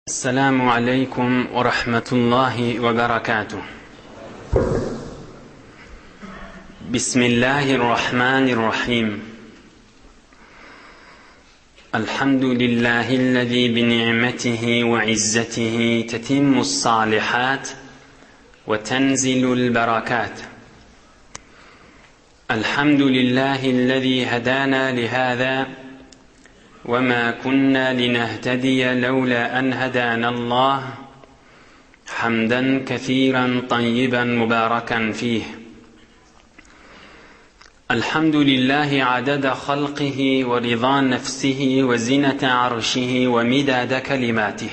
Esselamu aleýkum we rahmetullahi we berekatuh. Bismillahirrahmanirrahim. Elhamdülillahi'llezî bi ni'metihi we izzetihi tetimmus salihat we tenzilul berakat. Elhamdülillahi'llezî hedâna lihâzâ ve mâ kunnâ linehtediye levlâ en hedânallah hamden kesîren tayyiben mübâreken fîh. Elhamdülillahi adede halqihi ve rıza nefsihi ve zinete arşihi ve midade kelimatih.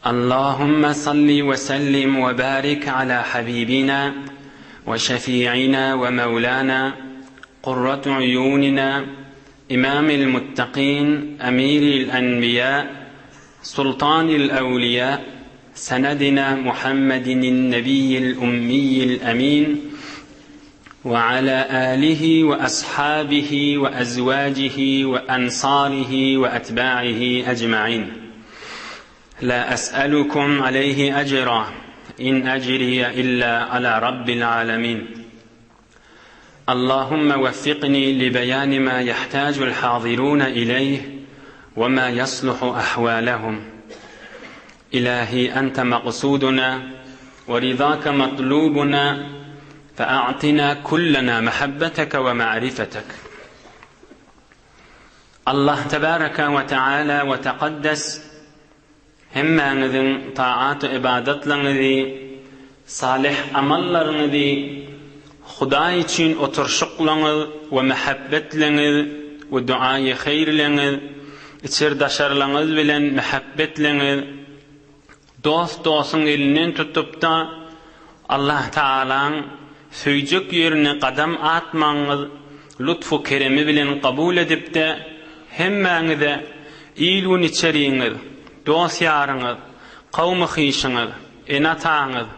Allahümme salli ve sellim ve barik ala habibina ve şefi'ina ve mevlana kurratu uyunina imamil muttakin emiril enbiya sultanil evliya senedina Muhammedin nebiyyil ummiyil emin ve ala alihi ve ashabihi ve ezvacihi ve ensarihi ve etba'ihi ecmain. La es'elukum aleyhi ecra in ecriye illa ala rabbil alemin. Allahümme veffikni li beyani ma yahtacul hazirun ileyh ve ma yasluhu ahvalehum. İlahi ente maksuduna ve rizake matlubuna fe'atina kullena mehabbeteke ve ma'rifetek. Allah tebareke ve teala ve tekaddes hemmäňiziň taat-u ybadatlaryňyzy, salyh amallaryňyzy, Hudaý üçin oturyşyklaryňyz we mähebbetleňiz we duaýy heýrleňiz, içer-daşarlaryňyz bilen mähebbetleňiz, Dost dostuň elinden tutup-da, Allah Tagalaň söýjek ýerine gadam atmagyňyz lutfu keremi bilen kabul edip-de, hemmäňize il-gün içeriňiz, dost-ýaryňyz, kowmy-hyşyňyz, ene-ataňyz,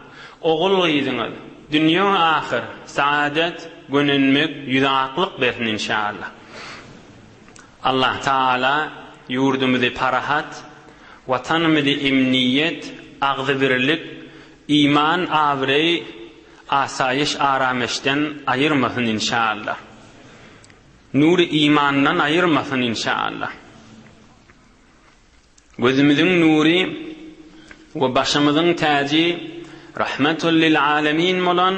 ogul-gyzyňyz, dünýe-u ahyr, saadet, gönenmek, ýüzi aklyk bersin inşallah. Allah Tagala ýurdumyzy parahat, Watanymyzy emniýet, agzybirlik, iman, abraý, asaýyş arameşden aýyrmasyn inşallah. Nury imandan aýyrmasyn inşallah. Gözümiziň nury we başymyzyň täji Rahmetul lil alemin bolan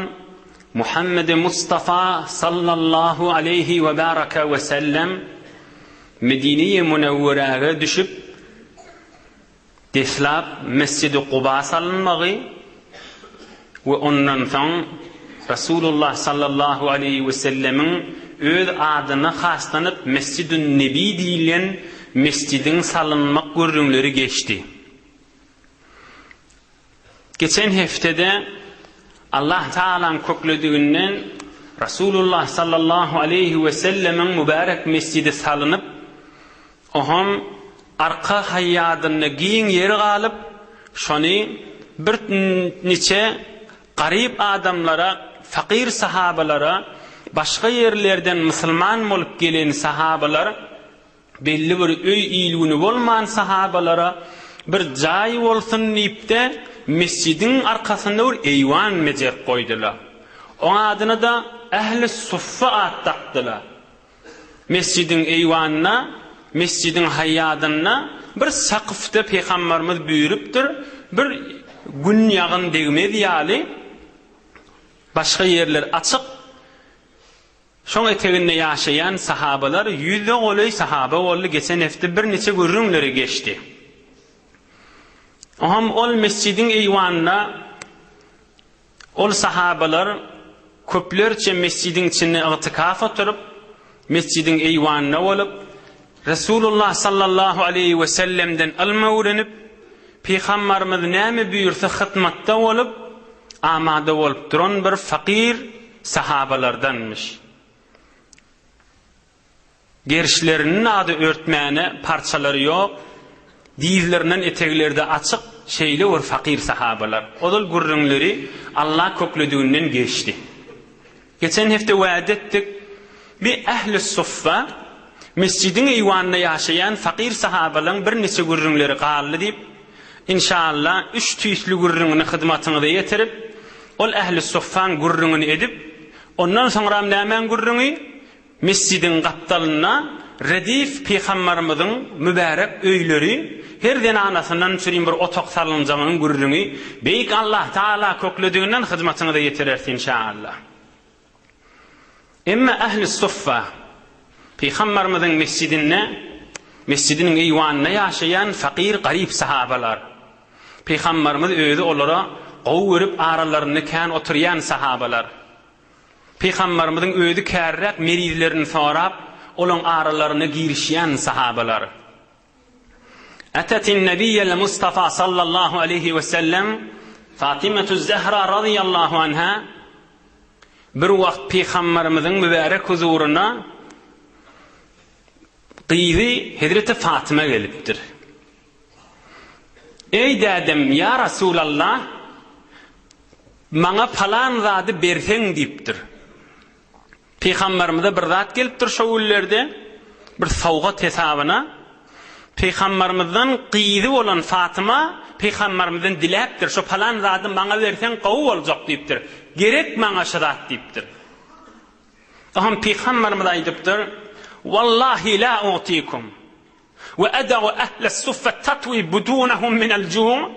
Muhammedi Mustafa sallallahu aleýhi we baraka we sellem Medine-i Münewweräge düşüp, deslap Mesjidi Kuba salynmagy we ondan soň Resulullah sallallahu aleýhi we sellemiň öz adyna haslanyp Mesjidün Nebi diýilýän mesjidiň salynmak gürrüňleri geçdi. Geçen hepdede Allah Tagalaň köklediginden Rasulullah sallallahu aleýhi we sellemiň mübärek mesjidi salynyp, oňam arka haýýadynda giň ýeri galyp, şony bir niçe garyp adamlara, fakyr sahabalara, başga ýerlerden musulman bolup gelen sahabalar, Belli bir öý il-güni bolman sahabalara bir jaý bolsun diýip-de, mesjidiň arkasynda bir eýwan bejerip goýdular. Oň adyna-da Ähli Suffa at dakdylar. Mesjidiň eýwanynda, mesjidiň haýýadynda bir sakyfda pygambarymyz buýrupdyr, bir gün ýagyn degmez ýaly, başga ýerler açyk, Şoň eteginde ýaşaýan sahabalar ýüze golaý sahaba boldy, geçen hepde birniçe gürrüňleri geçdi. Oňam ol mesjidiň eýwanynda ol sahabalar köplerçe mesjidiň içinde ygtykaf oturyp, mesjidiň eýwanynda bolup, Resulullah sallallahu aleýhi we sellemden ylym öwrenip, Pygambarymyz näme buýursa hyzmatda bolup, amada bolup duran bir fakyr sahabalardanmyş. Gerişleriniň ady örtmäne parçalary ýok, dizlerinden etegleri-de açyk, şeýle bir fakyr sahabalar. Ozal gürrüňleri Allah köklediginden geçdi. Geçen hepde wada etdik, bi ähli suffa. Mesjidiň eýwanynda ýaşaýan fakyr sahabalaryň birniçe gürrüňleri galdy diýip, inşaalla üç tüýsli gürrüňini hyzmatyňyza ýetirip, ol ähli suffaň gürrüňini edip, ondan soňram nämäň gürrüňi? Mesjidiň gapdalynda redif pygambarymyzyň mübärek öýleri, her zenanasyndan çürim bir otag salynjagynyň gürrüňi Beýik Allah Tagala köklediginden hyzmatyňyza ýetireris inşaalla. Emma ähli suffa, Pygambarymyzyň mesjidinde, mesjidiniň eýwanynda ýaşaýan fakyr garyp sahabalar. Pygambarymyz özi olara gowy görüp aralarynda kän oturýan sahabalar. Pygambarymyzyň özi kärräk merizlerini sorap, olaň aralaryna girişýän sahabalar. Atetin Nebiyyel Mustafa sallallahu aleýhi we sellem Fatymetuz Zehra razyýallahu anha bir wagt Pygambarymyzyň mübärek huzuryna gyzy Hezreti Fatyma gelipdir. Eý dädem, ýa Rasulallah, maňa palan zady berseň diýipdir. Pygamberimize bir zat gelipdir şo günlerde, bir sowgat hesabyna. Pygamberimizden gyzy bolan Fatyma pygamberimizden diläpdir, şo palan zady maňa berseň gowy boljak diýipdir. Gerek maňa şo zat diýipdir. Oňa pygamberimiz aýdypdyr, Wallahi la u'tikum we ada'u ahle-s-suffa tatwi budunahum minel-ju'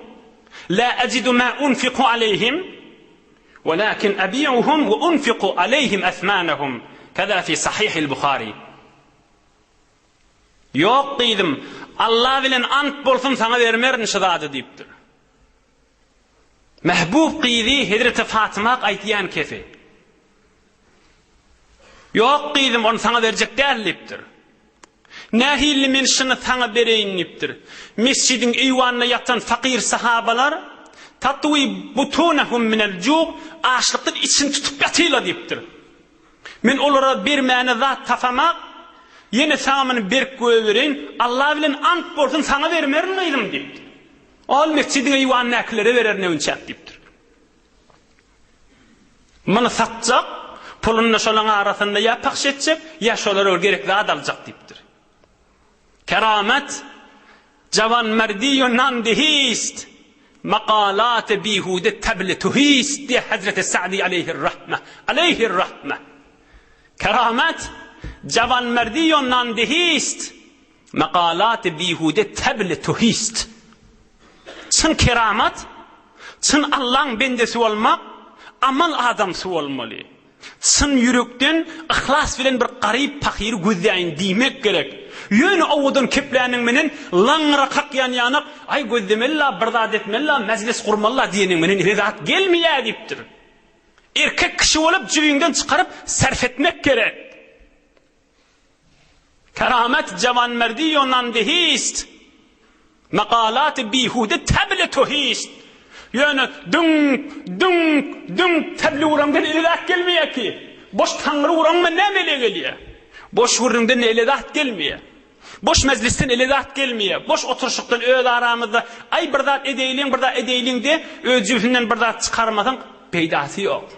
la ajidu ma unfiku aleyhim. Welakin abi'uhum we unfiku aleyhim esmanahum, keza fi sahihil Buhari. Ýok gyzym, Alla bilen ant bolsun saňa bermerin şu zady diýipdir. Mähbub gyzy Hezreti Fatyma aýtýan kefi. Ýok gyzym, ony saňa berjek däl diýipdir. Nähili men şuny saňa bereýin diýipdir. Mesjidiň eýwanynda ýatan fakyr sahabalar, Tatwi butunahum minel ju' açlykdan içini tutup ýatylar diýipdir. Men olara bermäne zat tapamak, ýene saňa muny berip goýbereýin, Alla bilen ant bolsun saňa bermerin gyzym diýipdir. Ol mesjidiň eýwanyndakylara bererin öwünçäk diýipdir. Muny satjak, puluny şolaň arasynda ýa pahş etjek, ýa şolara bir gerek zat aljak diýipdir. Keramet, jawanmerdiýu nandihist, makalat-y bihude tebli tuhist diýýär Hezreti Sa'di aleýhir-rahme, aleýhir-rahme. Keramet, jawanmerdiýu nandihist, Makalat-y bihude tebli tuhist. Çyn keramat, çyn Allaň bendesi bolmak, amal adamsy bolmaly. Çyn ýürekden, yhlas bilen bir garyp pahyry gözläýin diýmek gerek. Ýöne owadan kepläniň menen laňňyra kakýan ýanak, aý gözlemeli-la, bir zat etmeli-la, mejlis gurmaly-la diýeniň menen ele zat gelmeýär diýipdir. Erkek kişi bolup jübiňden çykaryp sarf etmek gerek. Keramet jawanmerdi o nandihist, Makalat-y bihude tebli tuhist. Ýöne düňk, düňk, düňk tebli uraňdan ele zat gelmeýär ki. Boş taňry uraňdan näme ele gelýär? Boş gürrüňden ele zat gelmeýär. Boş mejlisden ele zat gelmeýär. Boş oturyşykdan öz aramyzda aý bir zat edeýliň, bir zat edeýliň de öz jübüsinden bir zat çykarmasaň peýdasy ýok.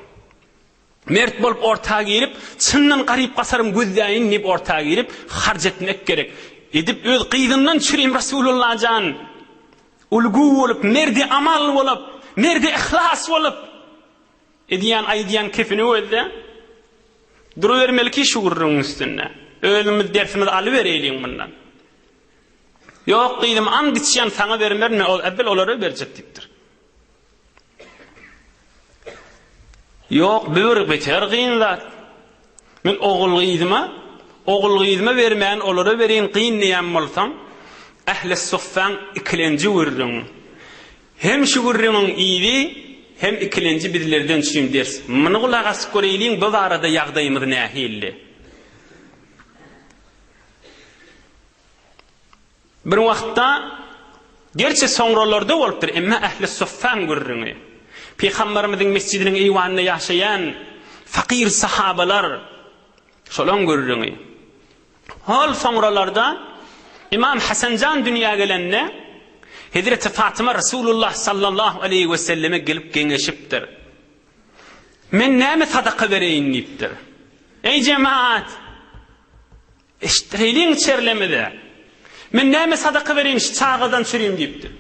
Mert bolup orta girip, çyndan garyp-gasarym gözläýin diýip orta girip, harç etmek gerek. Edip öz gyzyndan çürim Resulullah jan. Ulgu bolup, merdi amal bolup, merdi yhlas bolup, edýän aýdýan kepini gözle. Durubermeli ki şu gürrüňiň üstünde. Özümiz dersimizi alybereýliň mundan. Ýok gyzym, and içýän saňa bermerin, men äwwel olara berjek diýipdir. Ýok, bu bir beter gyn zat. Men ogul-gyzyma, ogul-gyzyma bermän olara bereýin gyn diýýän bolsaň, ähli suffäň ikilenji gürrüň. Hem şu gürrüňiň yzy, hem ikilenji bizlerden üçin ders. Muny gulak asyp göreýliň, bu barada ýagdaýymyz nähili? Bir wagtda, gerçi soňralarda bolupdyr, emma ähli suffaň gürrüňi, Pygamberimiziň mesjidiniň eýwanynda ýaşaýan fakyr sahabalar, şolaň gürrüňi. Hol soňralarda Imam Hasan jan dünýä gelende, Hezreti Fatyma Resulullah sallallahu aleýhi weselleme gelip geňeşipdir. Men näme sadaka bereýin diýipdir. Eý jemaat! Eşitdireýliň içerlemize. Men näme sadaka bereýin şu çagadan çürim diýipdir.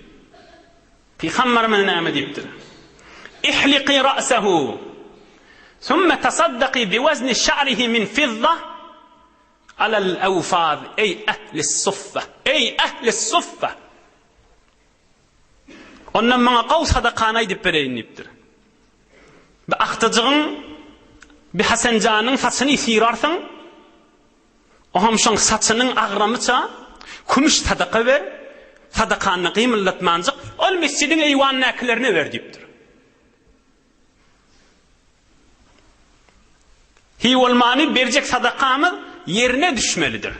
Pygamberimiz näme diýipdir? Ihliqi ra'sahu Thumma tasaddaqi biwazni şa'rihi min fidda alal awfaz ey ehlis suffa. Ey ehlis suffa. Ondan maňa gowy sadakany aýdyp bereýin diýipdir. Bi agtyjygyň, bi Hasenjanyň saçyny syrarsyň, oňam şoň saçynyň agramyça kümüş sadaka ber, sadakany gymyldatmanjyk, ol mesjidiň eýwanyndakylerine ber diýipdir. Hiý bolmany berjek sadakamyz ýerine düşmelidir.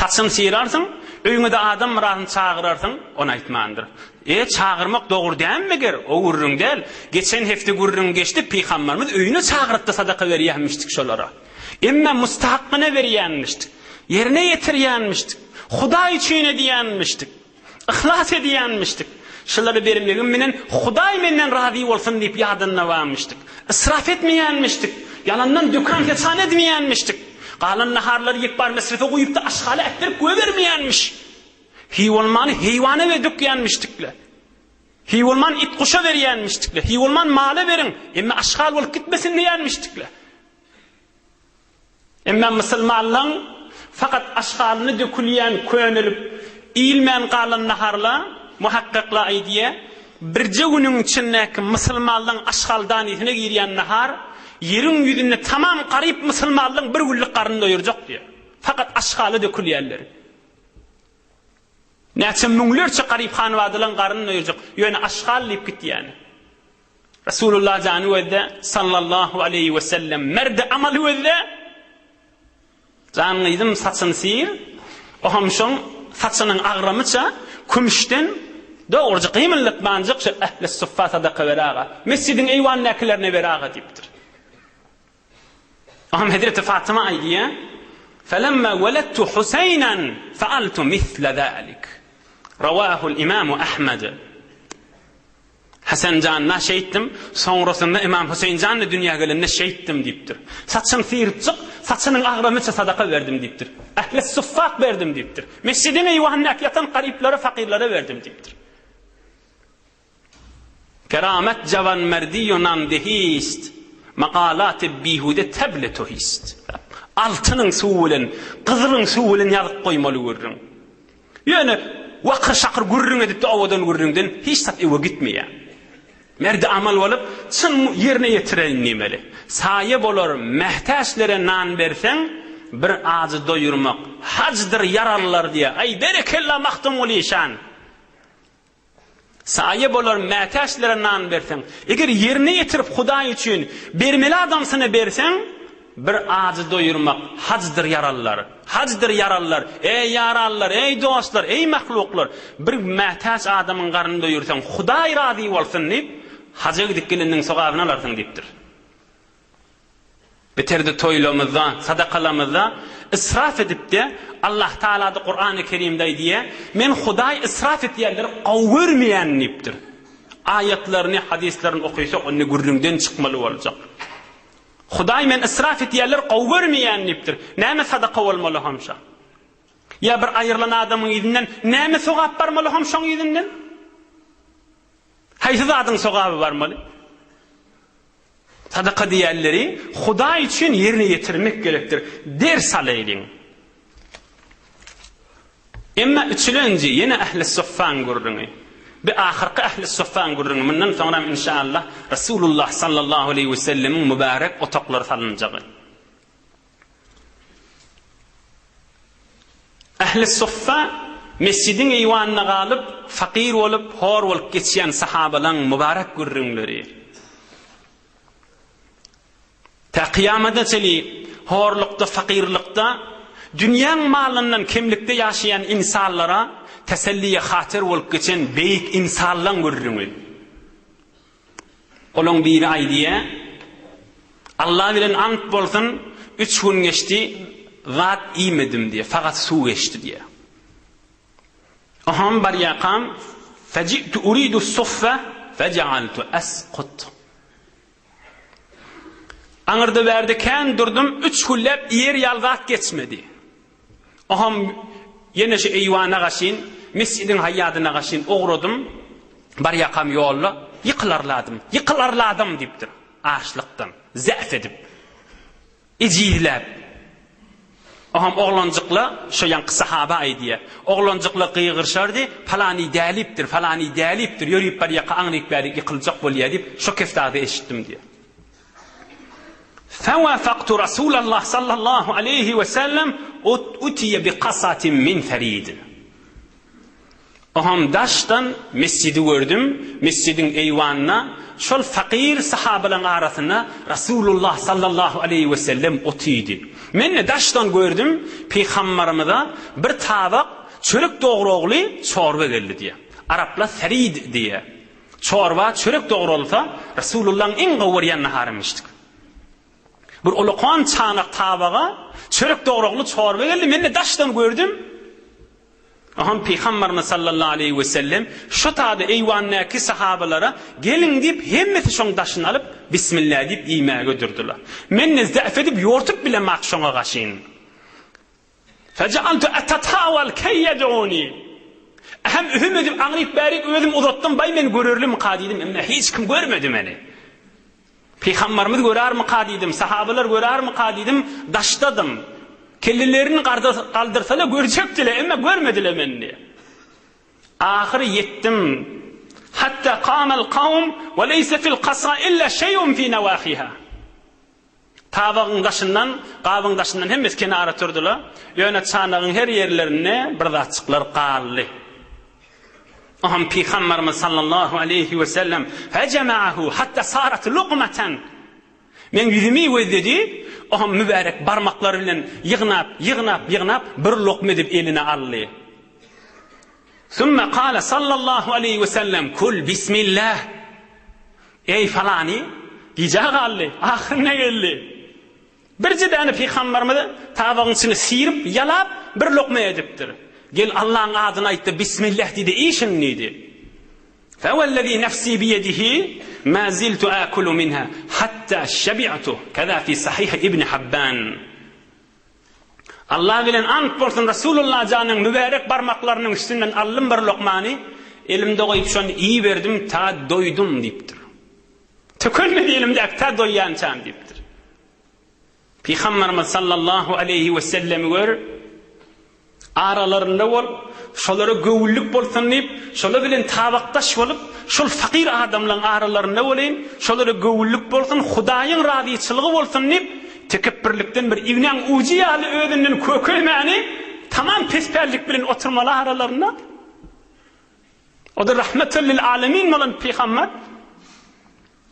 Saçyny syrarsyň, öýüňe-de adam myrasyny çagyrarsyň, ony aýtmandyr. E, çagyrmak dogry dälmi meger? O gürrüň däl. Geçen hepde gürrüň geçdi, pygamberimiz öýüne çagyrypdy sadaka berýänmişdik şolara. Emme mustahakkyna berýänmişdik. Ýerine ýetirýänmişdik. Hudaý üçin edýänmişdik. Yhlas edýänmişdik. Şulary bermegim bilen Hudaý menden razy bolsun diýip ýadynda barmyşdyk. Israf etmeýänmişdik. Ýalandan dükan-seçan edmeýänmişdik. Galan naharlary ýekbar mesrefe guýup-da aşgala äkdirip goýbermeýänmiş. Hiý bolmany heýwana we dökýänmişdik-le. Hiý bolman it-guşa berýänmişdik-le. Hiý bolman mala beriň, emme aşgal bolup gitmesin diýýänmişdik-le. Emma musulmanlaň fakat aşgalyna dökülýän könelip, iýilmän galan naharla, muhakkaklar aýdýar, birje günüň içindäki musulmanlaň aşgaldanysyna girýän nahar, ýeriň ýüzünde tamam garyp musulmanlaň bir günlük garnyny doýurjak diýýär. Fakat aşgala dökülýänleri. Näçe müňlerçe garyp hanybadalaň garnyny doýurjak, ýöne aşgal diýip gitýäni. Resulullah jany gözde sallallahu aleýhi we sellem merdi amaly gözde Jan gyzym saçyny syr o hem şoň saçynyň agramyça kümüşden dogruja gymyldatmanjyk şu ähli suffa sadaka ber aga mesjidiň eýwanyndakylerine ber aga diýipdir. O hem Hezreti Fatyma aýdýar Felemma welettu Huseýnen faaltu misle zalik. Rawahul Imamu Ahmed. Hasan janyna şeýtdim, soňrasynda Ymam Hüseýin jan-da dünýä gelende şeýtdim diýipdir. Saçyny syrypjyk, saçynyň agramyça sadaka berdim diýipdir. Ähli suffak berdim diýipdir. Mesjidiň eýwanyndaky ýatan garyplara, fakyrlara berdim diýipdir. Keramet jawanmerdi ýo nandehist, makalat-y bihude teble tohist. Altynyň suwy bilen, gyzylyň suwy bilen ýazyp goýmaly gürrüň. Ýöne wakyr-şakyr gürrüň edip-de owadan gürrüňden hiç zat öwe gitmeýär. Merdi amal bolup, çyn ýerine ýetireýin diýmeli. Saýa bolar mätäçlere nan berseň, bir ajy doýurmak hajdyr ýaralylar diýýär. Aý, berekella Magtymguly işan! Saýa bolar mätäçlere nan berseň. Eger ýerine ýetirip Hudaý üçin bermeli adamsyna berseň, bir ajy doýurmak hajdyr ýaralylar. Hajdyr ýaralylar. Eý ýaranlar, eý dostlar, eý mahluklar, bir mätäç adamyň garnyny doýursaň, Hudaý razy bolsun diýip, haja gidip geleniň sogabyny alarsyň diýipdir. Beter-de toýlamyzda, sadakalamyzda israf edipde, Allah Tagala-da Kurany Kerimde aýdýar, Men Hudaý israf etýänleri gowy görmeýän diýipdir. Aýatlaryny, hadyslaryny okysak, onda gürrüňden çykmaly boljak. Hudaý men israf etýänleri gowy görmeýän diýipdir. Näme sadaka bolmaly homşa? Ýa bir aýrylan adamyň yzyndan näme sogap barmaly hom şoň yzyndan? Haýsy zadyň sogaby barmaly? Sadaka diýenleri Hudaý üçin ýerine ýetirmek gerekdir. Ders alaýlyň. Emma üçülenji ýene ähli suffaň gürrüňi. Bi ahyrky ähli suffaň gürrüňi. Mundan soňram inşaallah Resulullah sallallahu aleýhi we sellemiň mübärek otaklary salynjagy. Ähli suffa mesjidiň eýwanynda galyp, fakyr bolup, hor bolup geçýän sahabalaň mübarek gürrüňleri. Tä kyýamada çenli horlukda, fakyrlykda, dünýäň malyndan kemlikde ýaşaýan ynsanlara teselliýe hatyr bolup geçen beýik ynsanlaň gürrüňi. Olaň biri aýdýar, Alla bilen ant bolsun, üç gün geçdi, zat iýmedim diýýär, fakat suw geçdi diýýär. Oham barýarkam, feji'tu uridu suffa, fejealtu esqut. Aňyrda-bärde kän durdum, üç günläp iýer ýaly zat geçmedi. Oham ýene şu eýwana gaşyn, mesjidiň haýýadyna gaşyn ugradym. Barýakam ýolda ýykylarladym, ýykylarladym diýipdir, açlykdan, zäf edip, ejizläp. Oham oglanjykla, şo ýaňky sahaba aýdýar, oglanjykla gygyryşardy, Palany dälipdir, palany dälipdir, ýörüp barýaka aňryk-bärik ýykyljak bolýar diýip, şo kefdada eşitdim diýýär. Fewafaktu Rasulallah sallallahu aleýhi we sellem utiye bi kasatin min ferid. Oham daşdan mesjidi gördüm, mesjidiň eýwanynda şol fakyr sahabalaryň arasynda Rasulullah sallallahu aleýhi we sellem otydy. Men-de daşdan gördüm, pygambarymyza bir tabak çörek dogragly çorba geldi diýýär. Araplar ferid diýýär. Çorba, çörek dogralsa, Resulullahyň iň gowy görýän naharymyşdyk. Bir ulakan çanak tabaga çörek dogragly çorba geldi, men-de daşdan gördüm. Aham Pygamberimiz sallallahu aleýhi we sellem şo tada eýwandäki sahabalara geliň diýip, hemmesi şoň daşyny alyp, Bismillah diýip iýmäge durdular. Men-de zäf edip ýortup bilemok şoňa gaşyn. Fejealtu etetawal key yed'uni. Hem ühüm edip aňryk bärik özüm uzatdym, baý meni görerlimika diýdim, emma hiç kim görmedi meni. Pygambarymyz görermika diýdim, sahabalar görermika diýdim, daşdadym. Kellelerini galdyrsalar görjekdiler, emma görmediler meni. Ahyry ýetdim. Hatta kamal kawm we leýse fil kasa illa şeý'un fi nawahiha. Tabagyň daşyndan, gabyň daşyndan hemmesi kenara turdular. Ýöne çanagyň her ýerlerinde bir zatjyklar galdy. Oňam Pygamberimiz sallallahu aleýhi we sellem fejema'ahu hatta sarat luqmatan. Meň ýüzümi gözledi, oňam mübärek barmaklary bilen ýygnap, ýygnap, ýygnap bir lokma edip eline aldy. Summa kala sallallahu aleýhi we sellem kul bismillah. Eý, falany, gijä galdy, ahyrynda geldi. Birje däne pygamberimiz tabagyň içini syryp, ýalap, bir lokma edipdir. Gel, Allaň adyny aýt-da, Bismillah diý-de, iý şuny diýdi. Fewellezî nefsî biýedihi, mâ ziltu âkulu minhâ, hattâ şebi'tu, keza fî sahih Ibn Habban. Allah bilen ant bolsun Resulullah janyň mübärek barmaklarynyň üstünden aldym bir lokmany, elimde goýup şony iýiberdim ta doýdum diýipdir. Tökülmedi elimdäki ta doýýançam diýipdir. Pygamberimiz sallallahu aleýhi we sellemi gör, Aralarynda bolup, şolara göwünlik bolsun diýip, şolar bilen tabakdaş bolup, şol fakyr adamlaryň aralarynda bolaýyn, şolara göwünlik bolsun, Hudaýyň razyçylygy bolsun diýip, tekepbirlikden bir ignäň ujy ýaly özünden kökelmäni, tamam pespällik bilen oturmaly aralarynda. O-da rahmetül lil alemin bolan pygamber.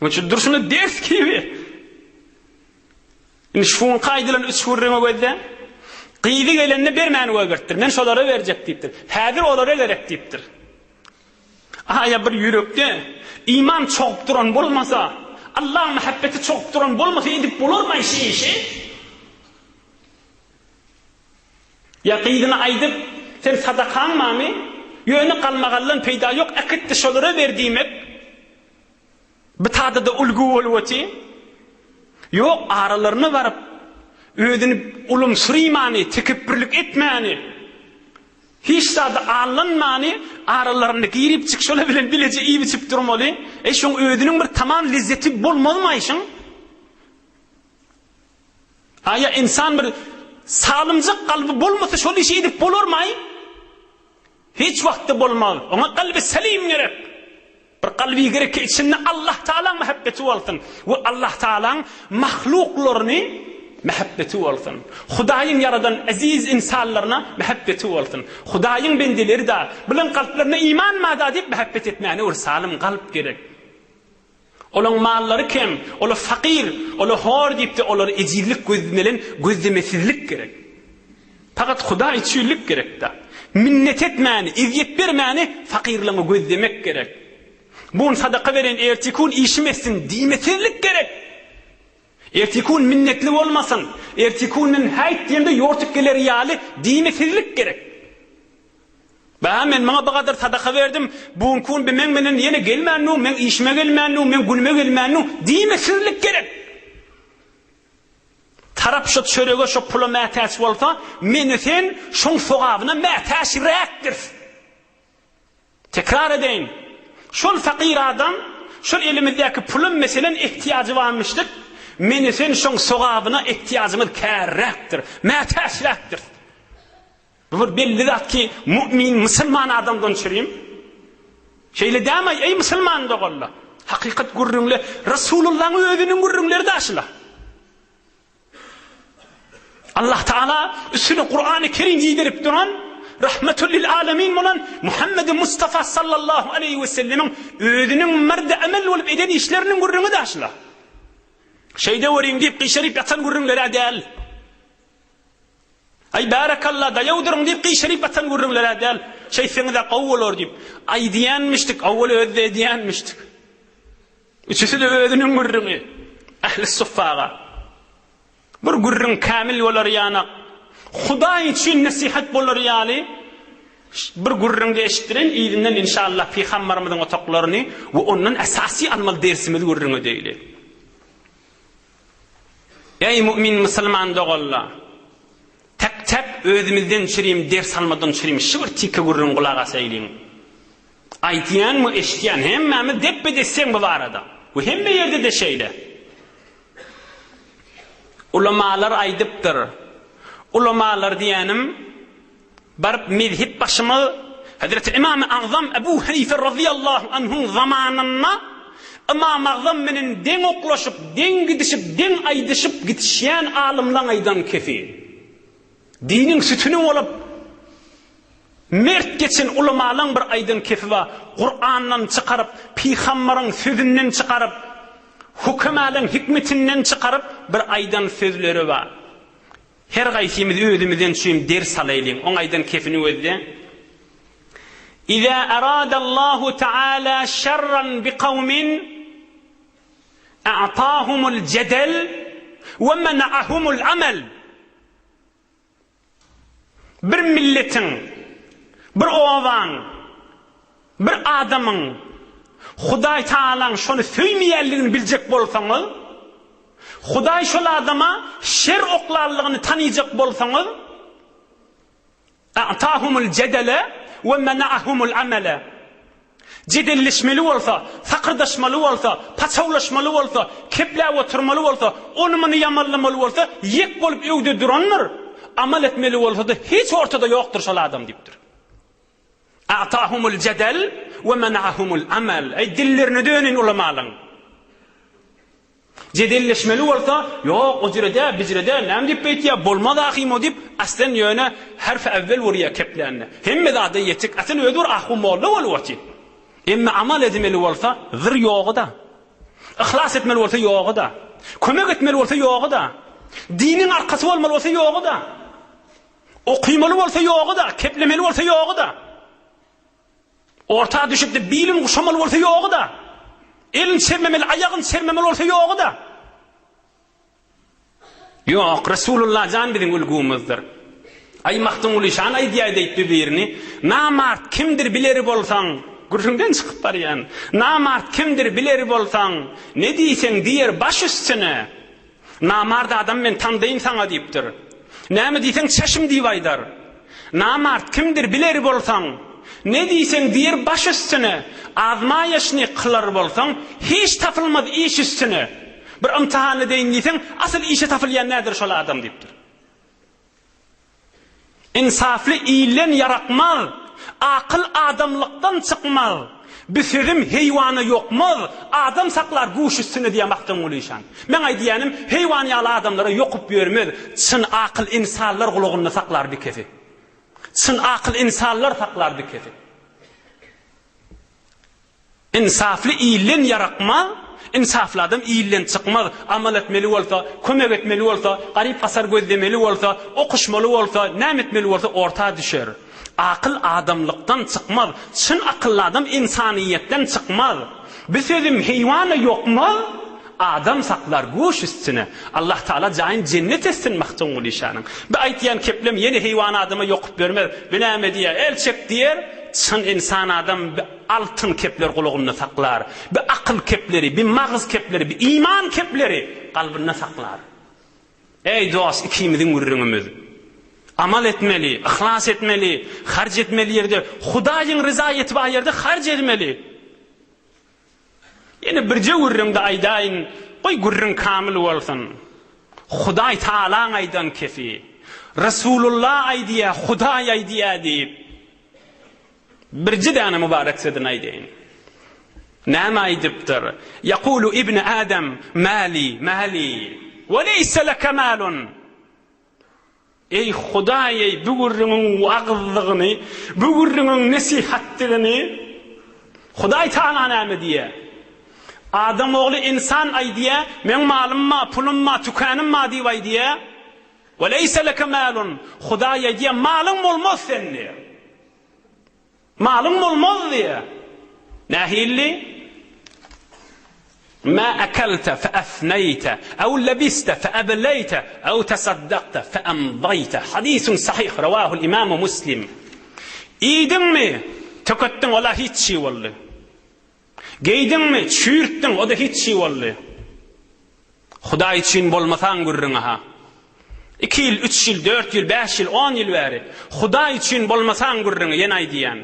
Munuň üçin durşuna ders kibi. Indi şuňky aýdylan üç gürrüňi gözle. Gyzy gelende bermän goýberipdir. Men şolara berjek diýipdir. Häzir olara gerek diýipdir. Aýa bir ýürekde iman çogup duran bolmasa, Allaň mähebbeti çogup duran bolmasa edip bolarmaý şu işi? Ýa gyzyna aýdyp, sen sadakaň barmy? Ýöne galmagaldan peýda ýok, äkit-de şolara ber diýmek. Bu tada-da ulgy bolup otyr. Ýok, aralaryna baryp, özüni ulumsyrymany, tekepbürlik etmäni, hiç zada aldanmany, aralarynda girip-çyk şolar bilen bileje iýip-içip durmaly. Eý, şoň özüniň bir tamam lezzeti bolmazmaý şoň? Aýa ynsan bir salymjak kalby bolmasa şol işi edip bolarmaý? Hiç wagtda bolmaz. Oňa kalby selim gerek. Bir kalby gerek ki içinde Allah Taalaň mähebbeti bolsun we Allah Taalaň mahluklaryny mähebbeti bolsun. Hudaýyň ýaradan eziz ynsanlaryna mähebbeti bolsun. Hudaýyň bendeleri da, bilen kalplarynda iman bar da diýip mähebbet etmäne bir salym kalp gerek. Olaň mallary kem, ola fakyr, ola hor diýip-de olary ejizlik gözmelen gözlemesizlik gerek. Fakat Hudaý üçinlik gerek-dä. Minnet etmäni, ezýet bermäni fakyrlaňa gözlemek gerek. Bu gün sadaka beren ertikun işim etsin diýmesizlik gerek. Ertikun minnetli bolmasyn, ertikun men häýt diýemde ýortup geler ýaly diýmesizlik gerek. Bä, men muňa bu gadar sadaka berdim, bu günki gün bi meň menen ýene gelmännu, meň işime gelmännu, meň günüme gelmännu diýmesizlik gerek. Tarap şo çörege, şo pula mätäç bolsa, men-u sen şoň sogabyna mätäçräkdiris. Tekrar edeýin. Şol fakyr adam, şol elimizdäki pula meselen ehtiýajy barmyşdyk, men-u sen şoň sogabyna ehtiýajymyz kärräkdir, mätäçräkdiris. Bu bir belli zat ki, mu'min, musulman adamdan çürim. Şeýle dämi, eý musulman doganlar? Hakykat gürrüňle Resulullahyň özüniň gürrüňleri daşyla. Allah Taala üstüne Kur'an-ı Kerim iberip duran rahmetul lil alemin bolan Muhammed Mustafa sallallahu aleyhi ve sellemiň özüniň merde amel bolup eden işleriniň gürrüňi daşyla. Şeýde görüň diýip gyşaryp ýatan gürrüňler däl. Aý bärekalla daýawdyryň diýip gyşaryp atan gürrüňler-ä däl. Şeýtseňiz-ä gowy bolar diýip aýdýanmyşdyk, owwal özi-de edýänmişdik. Üçüsi-de özüniň gürrüňi. Ähli suffaga. Bir gürrüň kämil bolar ýanak. Hudaý üçin nesihat bolar ýaly bir gürrüňde eşitdiren yzyndan inşallah pygambarymyzyň otaklaryny we ondan esasy almaly dersimizi gürrüň edeýli. Eý mu'min musulman doganlar! Tek tek özümizden çürim ders almadan çürim şu bir tike gürrüň gulak asaýlyň. Aýtýan we eşitýän hemmämiz depbe-desseň bu barada. We hemme ýerde-de şeýle. Ulamalar aýdypdyr. Ulamalar diýýänim Baryp mezhep başymyz Hezreti Ymamy Agzam Ebu Hanife razyýallahu anhuň zamanynda Ymam Agzam menen deň oklaşyp, deň gidişip, deň aýdyşyp gitişýän alymlaň aýdan kefi. Diniň sütüni bolup mert geçen ulamalaň bir aýdan kefi bar. Kurandan çykaryp, pygambaryň sözünden çykaryp, hukemalaň hikmetinden çykaryp bir aýdan sözleri bar. Her gaýsymyz özümizden üçin ders alaýlyň, oň aýdan kefini gözle. Iza aradallahu taala şerran bikawmin a'tahumul jedel we mena'ahumul amel. Bir milletiň, bir obaň, bir adamyň Hudaý Tagalaň şony söýmeýänligini biljek bolsaňyz, Hudaý şol adama şer oklanlygyny tanyjak bolsaňyz, A'tahumul jedele we mena'ahumul amele. Jedelleşmeli bolsa, sakyrdaşmaly bolsa, paçawlaşmaly bolsa, kepläp oturmaly bolsa, ony-muny ýamanlamaly bolsa, ýek bolup öwde durandyr, amal etmeli bolsa-da hiç ortada ýokdur şol adam diýipdir. A'tahumul jedel we mena'ahumul amel. Eý dillerine döneýin ulamalaň. Jedelleşmeli bolsa, ýok, o jüre däl, bi jüre däl, näme diýip beýtýär, bolmaz ahym o diýip, aslen ýöne herfi äwwel urýar keplände. Hemme zada ýetik, aslen özi bir ahun molla bolup otyr. Emme amal edmeli bolsa, zyr ýogy-da. Yhlas etmeli bolsa ýogy-da. Kömek etmeli bolsa ýogy-da. Diniň arkasy bolmaly bolsa ýogy-da. Okymaly bolsa ýogy-da, keplemeli bolsa ýogy-da. Orta düşüp-de bilini guşamaly bolsa ýogy-da. Elini çermemeli, aýagyny çermemeli bolsa ýogy-da. Ýok, Resulullah jan biziň ülgümizdir. Aý Magtymguly şan aýdýaý diýipdi birini. Namart kimdir bileri bolsaň, gürrüňden çykyp barýan. Namart kimdir bileri bolsaň, ne diýseň diýer baş üstüne. Namart adam men tandaýyn saňa diýipdir. Näme diýseň çeşim diýip aýdar. Namart kimdir bileri bolsaň, ne diýseň diýer baş üstüne, azmaýaşny kylar bolsaň, hiç tapylmaz iş üstüne. Bir ymtyhan edeýin diýseň, asyl işe tapylýan nädir şol adam diýipdir. Ynsaply ilden ýarakmaz, Akyl adamlykdan çykmaz. Bu sözüm heýwana ýokmaz, Adam saklar guş üstüne diýýär Magtymguly işan. Meň aýdýanym, heýwan ýaly adamlara ýokup ýörmez, çyn akyl ynsanlar gulagynda saklar bikesi. Çyn akyl ynsanlar saklar bikesi. Ynsaply ilden ýarakmaz, ynsaply adam ilden çykmaz, amal etmeli bolsa, kömek etmeli bolsa, garyp-gasar gözlemeli bolsa, okuşmaly bolsa, näme etmeli bolsa orta düşer. Akyl adamlykdan çykmaz, çyn akylly adam ynsanyýetden çykmaz. Bu sözüm heýwana ýokmaz, adam saklar guş üstüne. Allah Taala jaýyn jennet etsin Magtymguly şanyň. Bu aýtýan keplem ýene heýwan adama ýokup bermez. Bu näme diýýär, el çek diýer, çyn ynsan adam Altyn kepler gulagynda saklar, bi akyl kepleri, bi magyz kepleri, bi iman kepleri kalbynda saklar. Eý dost, ikimiziň gürrüňimiz. Amal etmeli, yhlas etmeli, harç etmeli ýerde, Hudaýyň ryzaýeti bar ýerde harç etmeli. Ýene birje gürrüňde aýdaýyn, goý gürrüň kamyl bolsun. Hudaý Tagalaň aýdan kefi. Resulullah aýdýa, Hudaý aýdýa diýip. Birje däne mübarek sözüni aýdaýyn. Näme aýdypdyr? Ýakulu ibn Adam, mali, mali, we leýse leke malun. Eý, Hudaý-eý, bu gürrüňiň wagyzdygyny, bu gürrüňiň nesihatdygyny Hudaý Tagala näme diýýär? Adam ogly ynsan aýdýar, Meň malym bar, pulum bar, tükänim bar diýip aýdýar. Ve leýse leke malun. Hudaý aýdýar, malyň bolmaz sen diýýär. Malyň bolmaz diýýär. Nähili? Ma akelte fe afneýte, ew lebiste fe ebleýte, ew tesaddakte fe emdaýte. Hadisun sahih, rawahul imamu Muslim. Iýdiňmi, töketdiň, ol-a hiç çig boldy. Geýdiňmi, çüýrtdiň, o-da hiç çig boldy. Hudaý üçin bolmasaň gürrüňi-ha. Iki ýyl, üç ýyl, dört ýyl, bäş ýyl, on ýyl bäri Hudaý üçin bolmasaň gürrüňi, ýene aýdýan.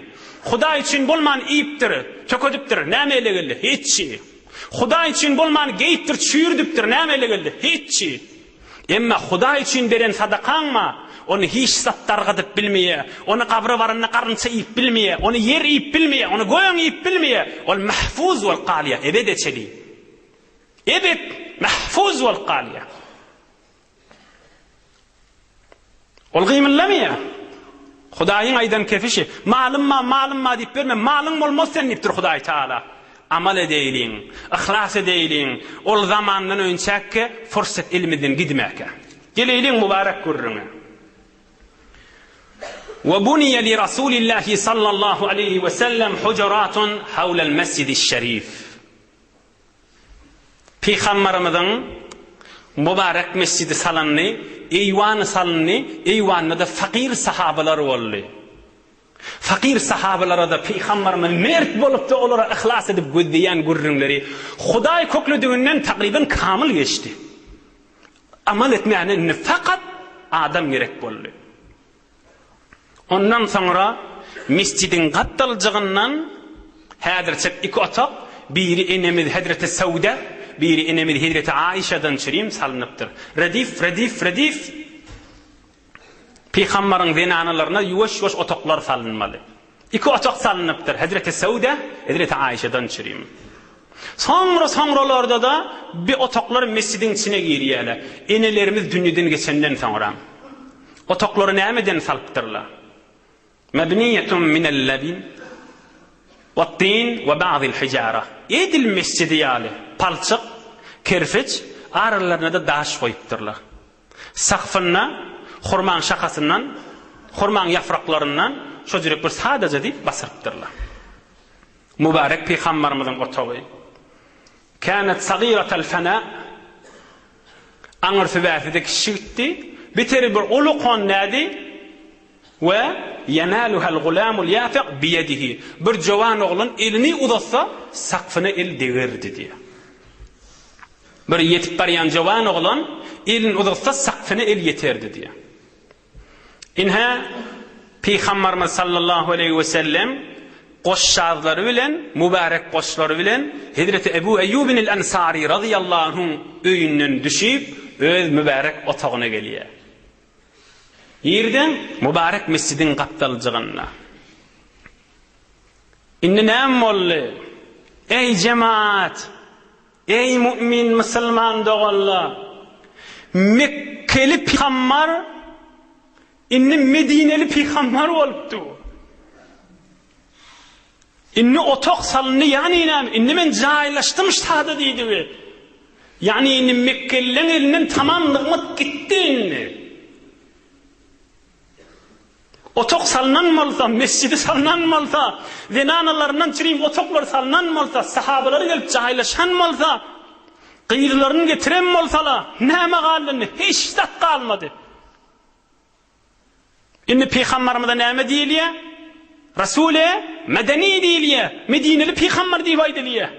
Hudaý üçin bolman iýipdir, tökedipdir, näme ele geldi? Hiççi. Hudaý üçin bolman geýipdir, çüýrdüpdir, näme ele geldi? Hiççi. Emma Hudaý üçin beren sadakaň-ma, ony hiç zat dargadyp bilmeýär, ony gabra baranda garynça iýip bilmeýär, ony ýer iýip bilmeýär, ony göň iýip bilmeýär, ol mahfuz bolup galýar ebede çenli. Ebet mahfuz bolup galýar. Ol gymyldamaýar. Hudaýyň aýdan kefişi, malym bar, malym bar diýip berme, malyň bolmaz sen diýipdir Hudaý Taala. Amal edeýliň, yhlas edeýliň, ol zamandan önçäkge fursat elimizden gidmäkä. Geleýliň mübarek gürrüňe. We buniýe li Rasulillahi sallallahu aleýhi we sellem hujuratun hawlel mesjidişşerif. Pygambarymyzyň mübarek mesjidi salyndy, eýwany salyndy, eýwanda-da fakyr sahabalar boldy. Fakyr sahabalara-da Pygambarymyz mert bolupdy, olara yhlas edip gözleýän gürrüňleri Hudaý köklediginden takryban kamyl geçdi. Amal etmäne indi fakat adam gerek boldy. Ondan soňra mesjidiň gapdaljygyndan häzirçek iki otag, biri enemiz hezreti Sewde, biri enemiz hezreti Aişadan çürim salnypdyr. Redif, redif, redif Pygambaryň zenanalaryna ýuwaş-ýuwaş otaglar salynmaly. Iki otag salnypdyr, hezreti Sewde, hezreti Aişadan çürim. Soňra-soňralarda-da bi otaglar mesjidiň içine girýärler. Enelerimiz dünýeden geçenden soňra. Otaglary nämeden salypdyrlar? Mebniýetun minel-lebin wat-tin we ba'zil-hijara. Edil mesjidi ýaly, palçyk, kerpiç, aralaryna-da daş goýupdyrlar. Sakfynda hurmaň şahasyndan, hurmaň ýapraklaryndan şo jürek bir sadaja diýip basyrypdyrlar. Mübarek pygambarymyzyň otagy. Kânet sagîratel fenâ Aňyrsy bärsi-de kiçijikdi. Biteri bir uly konnädi we ýenâluhel gulâmul ýâfiq biýedihi. Bir jowan oglan elini uzatsa, sakfyna el degerdi diýýär. Bir ýetip barýan jowan oglan elini uzatsa, sakfyna el ýeterdi diýýär. Ine, Pygambarymyz sallallahu aleýhi we sellem goşjazlary bilen, mübärek goşlary bilen Hezreti Ebu Eýýubinil Ensary razyýallahu anhuň öýünden düşüp, öz mübärek otagyna gelýär. Nirde? Mübärek mesjidiň gapdaljygynda. Indi näme boldy? Eý, jemaat! Eý mu'min musulman doganlar! Mekgeli pygambar indi medineli pygambar bolupdy. Indi otag salyndy, ýagny näme? Indi men jaýlaşdym ştada diýdigi. Ýagny indi mekgelileň elinden tamam nygmat gitdi indi. Otag salnan bolsa, mesjidi salnan bolsa, zenanalaryndan çürim otaglar salnan bolsa, sahabalary gelip jaýlaşan bolsa, gyzlaryny getiren bolsalar, näme galdy indi? Hiç zat galmady. Indi pygambarymyza näme diýilýär? Rasule Medeni diýilýär. Medineli pygambar diýip aýdylýar.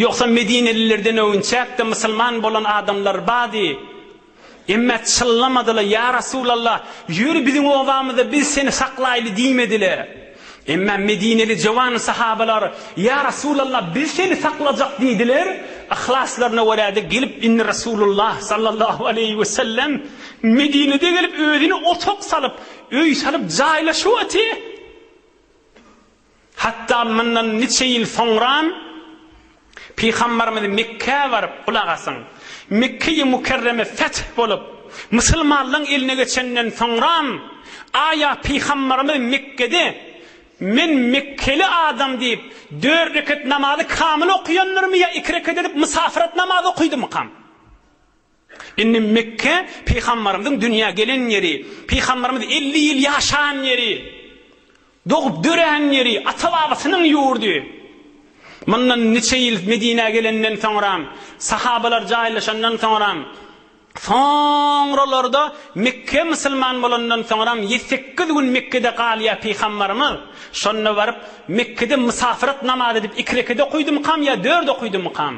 Ýogsa medinelilerden öwünçäk-de musulman bolan adamlar bardy. Emmä çyllamadylar, Ýa Rasulallah, ýör biziň obamyza, biz seni saklaýly diýmediler. Emmä medineli jowan sahabalar, Ýa Rasulallah, biz seni saklajak diýdiler. Yhlaslaryna görä-de gelip indi Rasulullah sallallahu aleýhi wesellem Medinede gelip özüne otag salyp, öý salyp jaýlaşyp otyr. Hatda mundan niçe ýyl soňram Pygambarymyz Mekgä baryp, gulak asyň, Mekgeýi Mükerreme feth bolup, musulmanlaň eline geçenden soňram, aýa Pygambarymyz Mekgede, Men mekgeli adam diýip, dört reket namazy kamyl okaýandyrmy ýa iki reket edip mysafirat namazy okydymykam? Indi Mekge Pygambarymyzyň dünýä gelen ýeri, Pygambarymyz 50 ýyl ýaşan ýeri, dogup dörän ýeri, ata-babasynyň ýurdy. Mundan niçe ýyl Medinä gelenden soňram, sahabalar jaýlaşandan soňram, soňralarda Mekge musulman bolandan soňram ýedi-sekiz gün Mekgede galýar Pygambarymyz. Şonda baryp Mekgede mysafyrat namazy edip iki reket okydymykam ýa dört okydymykam?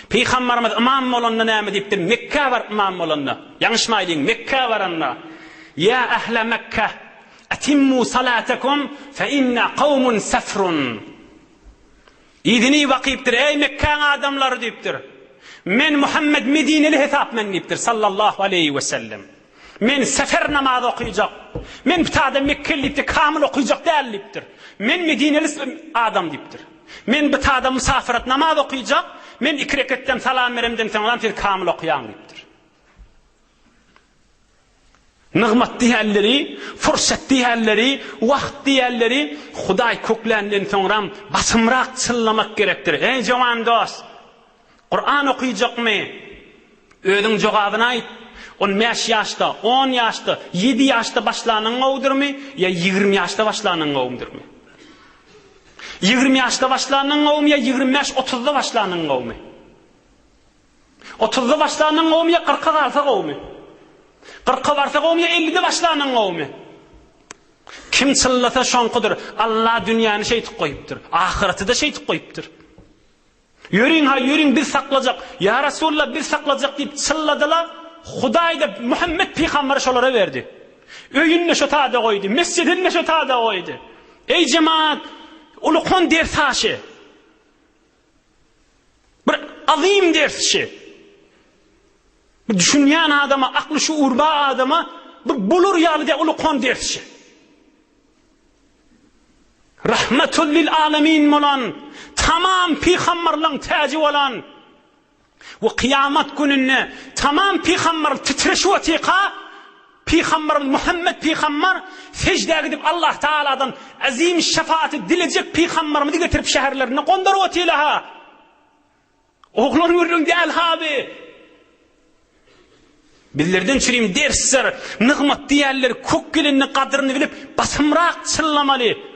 Pygambarymyz ymam bolanda näme diýipdir? Mekgä baryp ymam bolanda, ýalňyşmaýlyň, Mekgä baranda, Ýa ähle Mekge, etimmu salatekum fe inna kawmun sefrun. Yzyny bakypdyr, eý Mekgäň adamlary diýipdir. Men Muhammed Medineli hesap men diýipdir, sallallahu aleýhi we sellem. Men sefer namazy okyjak. Men bitada Mekgeli diýipdir, kamyl okyjak däl diýipdir. Men Medineli adam diýipdir. Men bitada musafirat namaz okyjak, men iki reketden salam beremden soňram siz kamyl okaýaň diýipdir. Nygmat diýenleri, fursat diýenleri, wagt diýenleri Hudaý kökländen soňram basymrak çyllamak gerekdir. Eý jowan dost! Kuran okyjakmy? Özüň jogabyny aýt. On bäş ýaşda, on ýaşda, ýedi ýaşda başlanyň gowudyrmy ýa 20 ýaşda başlanyň gowudyrmy? 20 ýaşda başlanyň gowumy ýa 25, otuzda başlanyň gowumy? Otuzda başlanyň gowumy ýa kyrka galsa gowumy? Kyrka barsa gowumy ýa ellide başlanyň gowumy? Kim çyllasa şoňkudyr. Allah dünýäni şeýtip goýupdyr. Ahyreti-de şeýtip goýupdyr. Ýörüň-ha, ýörüň, biz saklajak. Ýa Resulallah, biz saklajak diýip çylladylar. Hudaý-da Muhammet pygamberi şolara berdi. Öýüni-de şo tada goýdy, mesjidini-de şo tada goýdy. Eý jemaat, ulukan ders haşy. Bir azym ders şi. Bir düşünýän adama, akly şuur bar adama bir bolar ýaly däl ulukan ders şi. Rahmetul lil alemin bolan, tamam pygamberleň täji bolan we kyýamat gününde tamam pygamber titreşip otyka, pygamberimiz Muhammed pygamber seždä gidip Allah Taaladan azim şefaaty dilejek pygamberimizi getirip şäherlerine gondaryp otyla-ha. Oglan gürrüň däl haby. Bizlerden çürim dersdir. Nygmat diýerler kök gelende gadyryny bilip basymrak çyllamaly.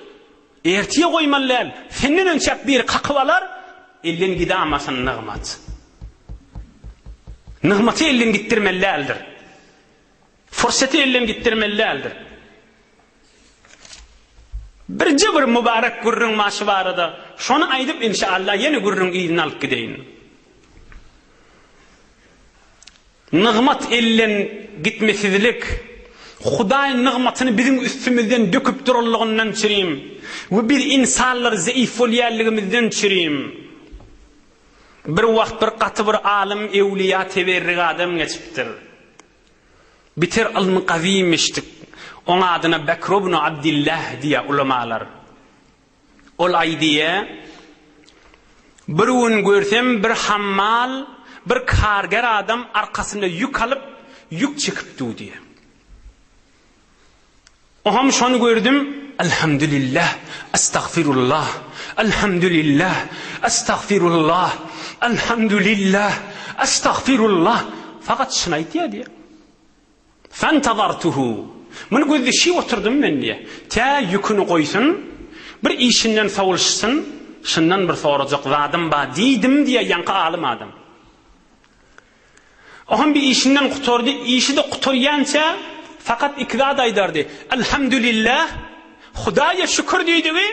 Ertiye goýmaly däl. Senden önçäk biri kakyp alar, elden gidamasyn nygmat. Nygmaty elden gitdirmeli däldir. Fursaty elden gitdirmeli däldir. Birje bir mübarek gürrüň bar şu barada. Şony aýdyp inşallah ýene gürrüň yzyny alyp gideýin. Nygmat elden gitmesizlik, Hudaý nygmatyny biziň üstümizden döküp duranlygyndan çürim we biz insanlar zeýif bolýanlygymyzdan çürim. Bir wagt bir gaty bir alym, ewliýa, teberrik adam geçipdir. Biter ylmy gawymişdik. Oň adyna Bekr ibn Abdillah diýýär ulamalar. Ol aýdýar, Bir gün görsem bir hammal, bir karger adam arkasynda ýük alyp, ýük çekip dur diýýär. Oham şony gördüm, Elhamdülillah, Estagfirullah, Elhamdülillah, Estagfirullah, Elhamdülillah, Estagfirullah. Fakat şuny aýtýar diýýär. Fentazartuhu. Muny gözleşip oturdym men diýýär. Tä ýüküni goýsun, bir işinden sowulyşsyn, şundan bir sorajak zadym bar diýdim diýýär ýaňky alym adam. Oňam bir işinden gutardy, işi-de gutarýança fakat iki zat aýdardy, Elhamdülillah, Hudaýa şükür diýdigi,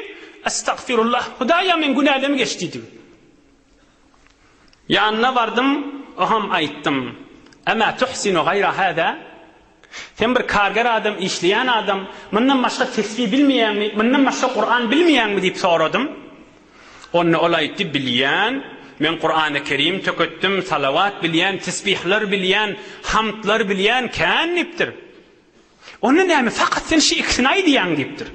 Estagfirullah, Hudaýa meň günälerimi geç diýdigi. Ýanyna bardym, oham aýtdym, Ema tuhsinu gaýra hada? Sen bir karger adam, işleýän adam, mundan başga tesbi bilmeýäňmi, mundan başga Kuran bilmeýäňmi diýip soradym. Onda ol aýtdy, Bilýän, men Kurany Kerim töketdim, salawat bilýän, tesbihler bilýän, hamdlar bilýän, kän diýipdir. Onda näme, fakat sen şu ikisini aýdýaň diýipdir.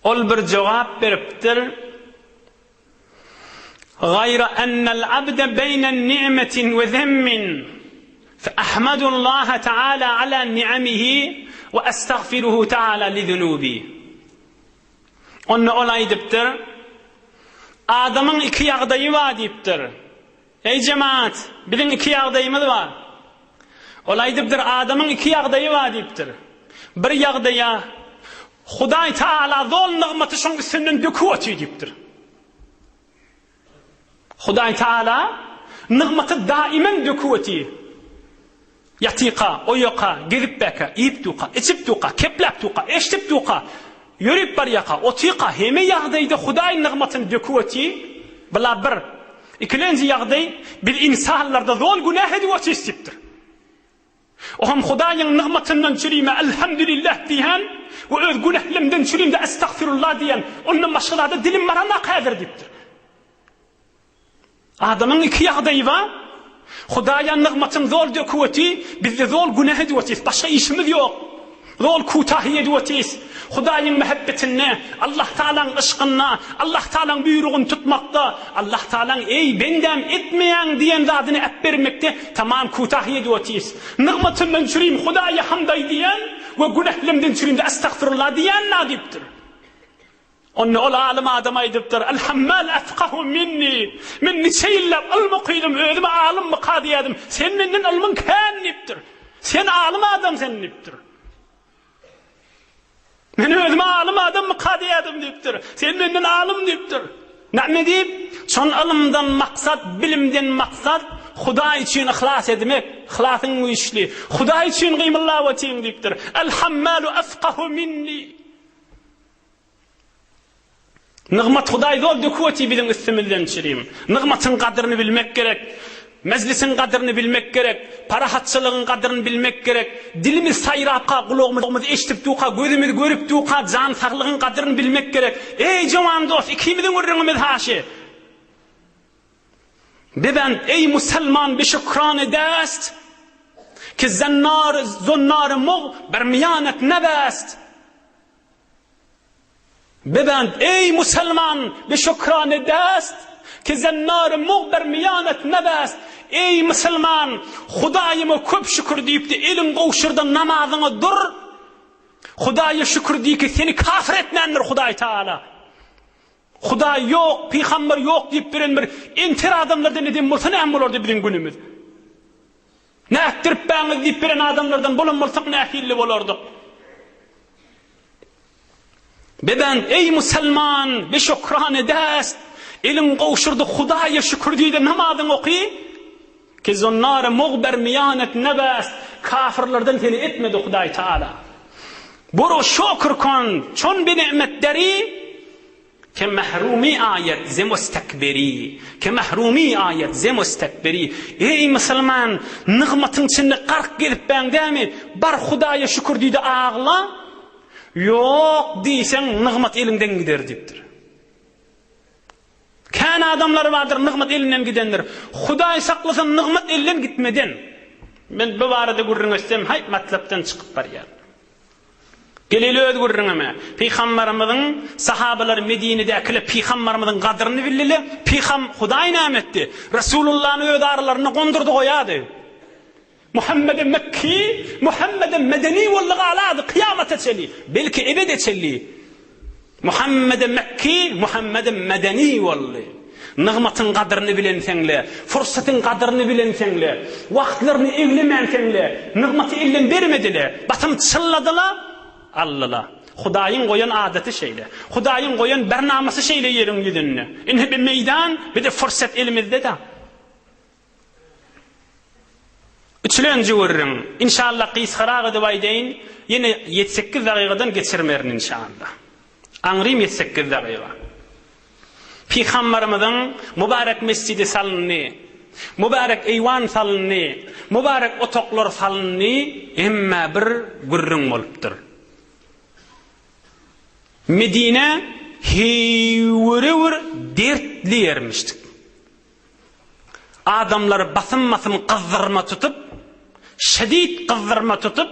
Ol bir jogap beripdir, Gaýra ennel abde beýne ni'metin we zemmin, fe ahmadullaha taala ala ni'amihi we estagfiruhu taala li zunubi. Onda ol aýdypdyr, Adamyň iki ýagdaýy bar diýipdir. Eý jemaat, biziň iki ýagdaýymyz bar. Ol aýdypdyr, adamyň iki ýagdaýy bar diýipdir. Bir ýagdaýa Hudaý Taala zol nygmaty şoň üstünden döküp otyr diýipdir. Hudaý Taala nygmaty daimen döküp otyr. Ýatyka, oýaka, gezip bäkä, iýip duka, içip duka, kepläp duka, eşdip duka, ýörüp barýaka, otyka, heme ýagdaýda Hudaý nygmatyny döküp otyr. Bula bir. Ikilenji ýagdaý, biz ynsanlarda zol günäh edip otyrys diýipdir. Oňam Hudaýyň nygmatyndan çürim-ä Elhamdülillah diýýän we öz günählerimden çürim-de Estagfirullah diýýän. Ondan başga zada dilim baranak häzir diýipdir. Adamyň iki ýagdaýy bar. Hudaýa nygmatyň zol döküp oty, bizde zol günäh edip otyrys, başga işimiz ýok. Zol kutahy edip otyrys. Hudaýyň mähebbetinde, Allah Tagalaň yşkynda, Allah Tagalaň buýrugyny tutmakda, Allah Tagalaň eý bendäm etmeýäň diýen zadyny äpbermekde tamam kutahy edip otyrys. Nygmatyndan çürim Hudaýa hamd aýdýan we günählerimden çürimde estagfirullah diýýän diýipdir. Onda ol alym adam aýdypdyr, Al-hammal afkahu minni, Men niçe ýyllap ylym okydym, özümi alymmyka diýýärdim, sen menden ylmyň kän diýipdir. Sen alym adam sen diýipdir. Men özümi alym adammyka diýýärdim diýipdir. Sen menden alym diýipdir. Näme diýip? Şol ylymdan maksat, bilimden maksat Hudaý üçin yhlas etmek, yhlasyň güýçli. Hudaý üçin gymyldap otyň diýipdir. Al-hammalu afkahu minni. Nygmat Hudaý zol döküp otyr biziň üstümizden çirim. Nygmatyň gadyryny bilmek gerek. Mejlisiň gadyryny bilmek gerek. Parahatçylygyň gadyryny bilmek gerek. Dilimiz saýrapka, gulagymyz eşidip durka, gözümiz görüp durka jan saglygyň gadyryny bilmek gerek. Eý jowan dost, ikimiziň gürrüňimiz haşy. Bebend eý musalman bi şükrany dest, ki zennar zunnar mug ber miýanet nebest. Bebend eý musalman bi şükrany dest, ki zennar mug ber miýanet nebest. Eý musulman, Hudaýyma köp şükür diýip-de eliň gowşur-da namazyňa dur. Hudaýa şükür diý ki seni kafir etmändir Hudaý Tagala. Hudaý ýok, pygamber ýok diýip beren bir enter adamlardan eden bolsa näme bolardy biziň günümiz? Nätdiripbäňiz diýip beren adamlardan bolan bolsak nähilli bolardyk? Bebend eý musulman, be şükrane dest, eliň gowşurdy Hudaýa şükür diýde namazyňy oky. Ki zunnary mugber miýanet nebest, kafirlerden seni etmedi Hudaý Taala. Buru şükür kon, çon bi ni'met deri, ke mehrumi aýet ze mustekberi, ke mehrumi aýet ze mustekberi. Eý musulman, nygmatyň içinde gark gezipbäň dämi, bar Hudaýa şükür diýde agla, ýok diýseň nygmat eliňden gider diýipdir. Kän adamlar bardyr nygmat elinden gidendir. Hudaý saklasyn nygmat elden gitmeden. Men bu barada gürrüň etsem haý matlapdan çykyp barýan. Geleli öz gürrüňime. Pygambarymyzyň sahabalary Medinedäkiler pygambarymyzyň gadryny bildiler. Pygam Hudaý näme etdi? Resulullany öz aralarynda gondurdy goýady. Muhammedem Mekki, Muhammedem Medeni boldy galady kyýamata çenli, belki ebede çenli. Muhammedem Mekki, Muhammedem Medeni boldy. Nygmatyň gadyryny bilenseňle, fursatyň gadyryny bilenseňle, wagtlaryny eglemänseňle, nygmaty elden bermedile, basym çylladyla, aldyla. Hudaýyň goýan adaty şeýle. Hudaýyň goýan bernamasy şeýle ýeriň ýüzünde. Indi bir meýdan, bir-de fursat elimizde-de. Üçülenji gürrüň, inşallah gysgarak edip aýdaýyn, ýene ýedi-sekiz dagygadan geçirmerin inşallah. Aňrym ýedi-sekiz dagyga. Pygambarymyzyň mübarek mesjidi salyndy, mübarek eýwan salyndy, mübarek otaglar salyndy, emma bir gürrüň bolupdyr. Medine heýwere bir dertli ýermişdik. Adamlary basym-basym gyzdyrma tutup, şedid gyzdyrma tutup,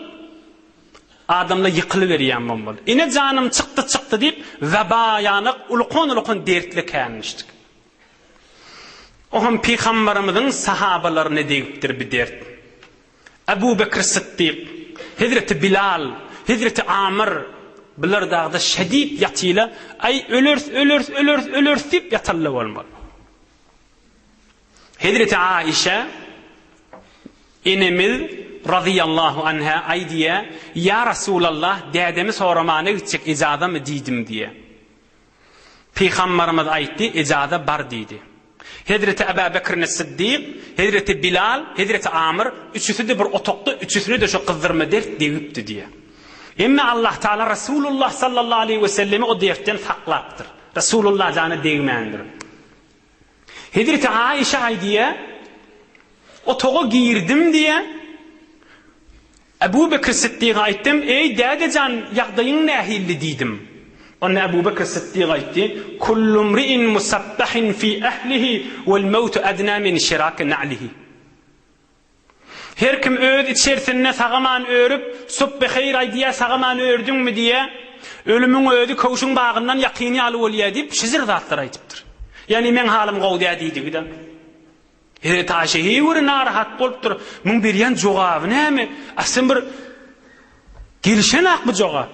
adamlar ýykylyberýän bolmaly. Ine janym çykdy, çykdy diýip, weba ýanak ulukan-ulukan dertli känmişdik. O hem pygambarymyzyň sahabalaryna degipdir bi dert. Ebu Bekr Sytdyk, hezreti Bilal, hezreti Amr bular dagda şedid ýatyla, aý öleris, öleris, öleris, öleris diýip ýatalla bolmaly. Hezreti Aişe enemiz razyýallahu anha aýdýar, Ýa Rasulallah, dädemi soramana gitjek ejazamy diýdim diýýär. Pygambarymyz aýtdy, Ejaza bar diýdi. Hezreti Eba Bekrin Es-Siddik, hezreti Bilal, hezreti Amr üçüsi-de bir otagda, üçüsine-de şo gyzdyrma dert degipdi diýýär. Emme Allah Taala Resulullah sallallahu aleýhi we sellemi o dertden saklapdyr. Resulullah jana degmändir. Hezreti Aişe aýdýar, Otaga girdim diýýär. Ebu Bekr Syddyga aýtdym, Eý, däde jan, ýagdaýyň nähilli? diýdim. Onda Ebu Bekr Syddyk aýtdy, Kullu mri'in musabbahin fi ehlihi wal mewtu adna min şiraki na'lihi. Her kim öz içersinde sagaman örüp, Subbeheýr aýdýar, sagaman ördüňmi diýýär. Ölümiň özi köwşüň bagyndan ýakyn ýaly bolýar diýip, şizir zatlar aýdypdyr. Ýagny meň halym gowy däl diýdigi-de. Hezreti Aýşe heýwere narahat bolupdyr. Muň berýän jogaby näme? Aslyn bir gelişenak bu jogap.